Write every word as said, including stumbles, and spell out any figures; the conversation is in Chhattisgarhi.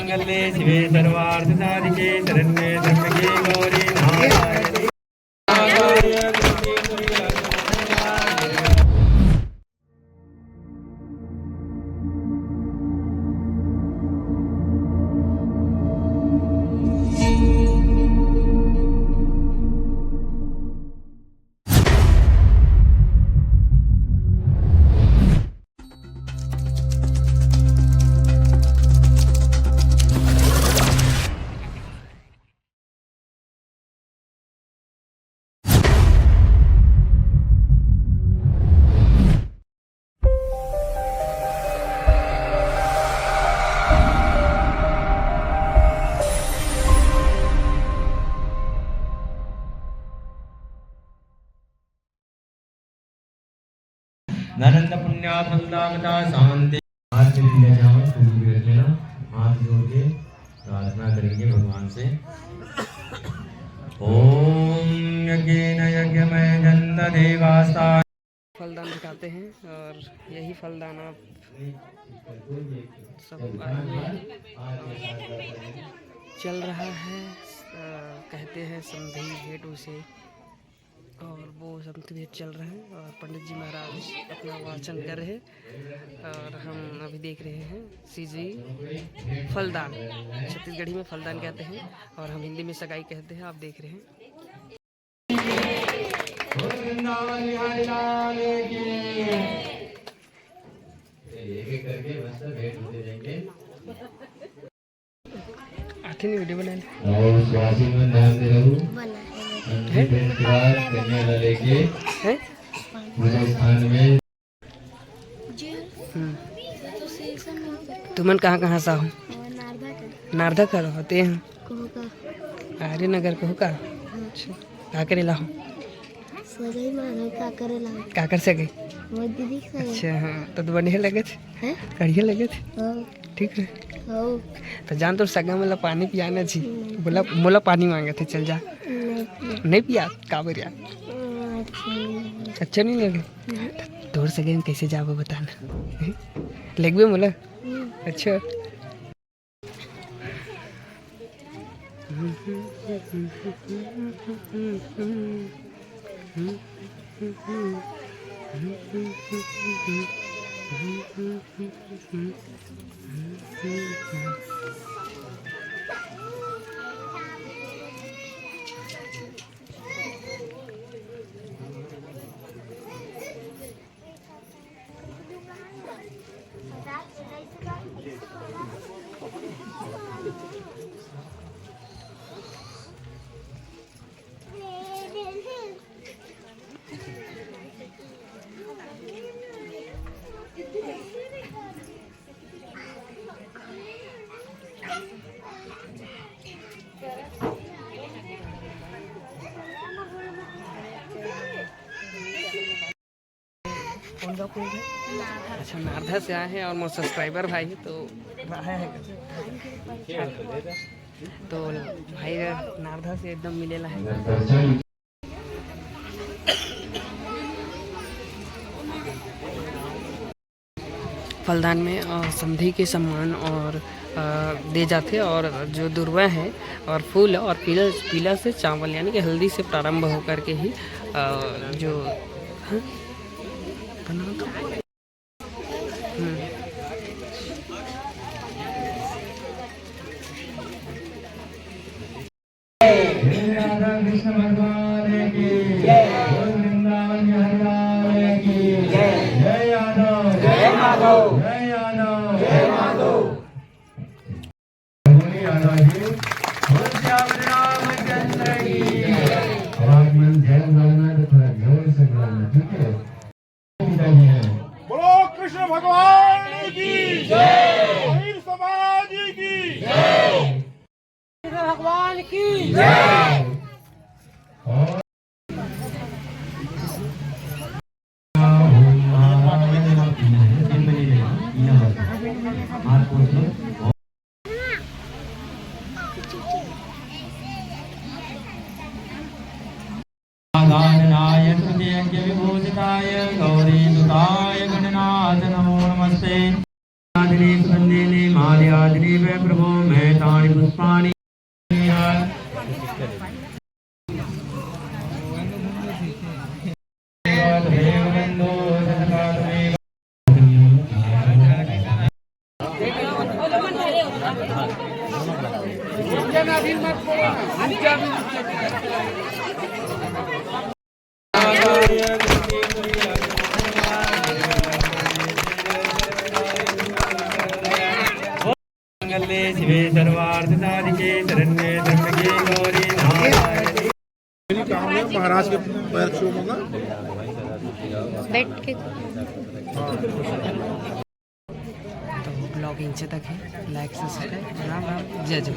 मंगले शिवे सर्वार्थ साधिके शरण्ये त्र्यंबके गौरी नारायणी। ननंद पुण्या फलदाता शांति। हाथ में दिया जाओ, कुछ भी रख लेना। हाथ जोड़ के प्रार्थना करेंगे भगवान से। ओम यज्ञेन यज्ञमय दंत देवास्ता। फलदान दिखाते हैं और यही फलदान आप सब आए हुए हैं। चल रहा है, अ, कहते हैं समधी भेंट उसे, और वो समधी भेंट चल रहा है और पंडित जी महाराज अपना वाचन कर रहे हैं और हम अभी देख रहे हैं सीजी फलदान, छत्तीसगढ़ी में फलदान कहते हैं और हम हिंदी में सगाई कहते हैं। आप देख रहे हैं। बोल वृंदावन बिहारी लाल की। चलिए, एक एक करके मस्त भेंट होते जाएंगे। आथे नहीं वीडियो बनाने। और स्वासी में ध्यान दे रहू। अंतिम भेंट के बाद कन्या ला लेके हैं? पूजा स्थान में। हम्म। तुमन कहाँ कहाँ से हो? नारदा कर। नारदा कर होते हैं। कहू का? आर्य नगर कहू का? हाँ। अच्छा, का करे ला हो? सगाई मानो का करे ला हो? का कर सके? मोर दीदी के सगाई। अच्छा, हाँ, तो, तो बढ़िया लगत? हैं? बढ़िया लगत? हाँ। ठीक है। हाँ। तो जान तो सगा मोला पानी पियाना जी। नहीं। बोला, मोला पानी मांगे थे, चल जा। नहीं पिया। नहीं पिया, का बर यार? अच्छा नहीं लगे। अच्छा नहीं लगे? नहीं। तोर सगे में कैसे जाबो बताना? हैं? लेगबे मोला? हम्म। अच्छा। कौन गाँव के हैं? अच्छा, नारदा से आए हैं और मोर सब्सक्राइबर भाई है, तो आया है। तो भाई नारदा से एकदम मिलेला है। फलदान में, अ, समधी के सम्मान और, अ, दे जाथे और जो दुर्वा है और फूल और पीला, पीला से चावल यानी कि हल्दी से प्रारंभ होकर के ही, अ, जो, हाँ? बना तो। हम्म। जय राधा कृष्ण भगवान की जय। बोल वृंदावन बिहारी लाल की जय। जय यादव। जय माधव। जय यादव। जय माधव। बोल यादव जी। बोल श्याम रामचंद्र की। अब आप मन जय बोलना तो थोड़ा जोर से बोलना, ठीक है? बोलो कृष्ण भगवान की जय। अहीर समाज की जय। कृष्ण भगवान की जय। गणनाथनाय स्तुति यज्ञ विभूषिताय गौरी सुताय गणनाथ नमो नमस्ते। आदिनी सुगंधिनी माली आदिनी वै प्रभो मैं पुष्पाणि। मंगले शिवे सर्वार्थ साधिके शरण्ये त्र्यंबके गौरी नारायणी। मेरी काम है महाराज के पैर छू होगा। बैठ के। तो ब्लॉग इंचे तक है। लाइक, सब्सक्राइब, राम राम, जय जय।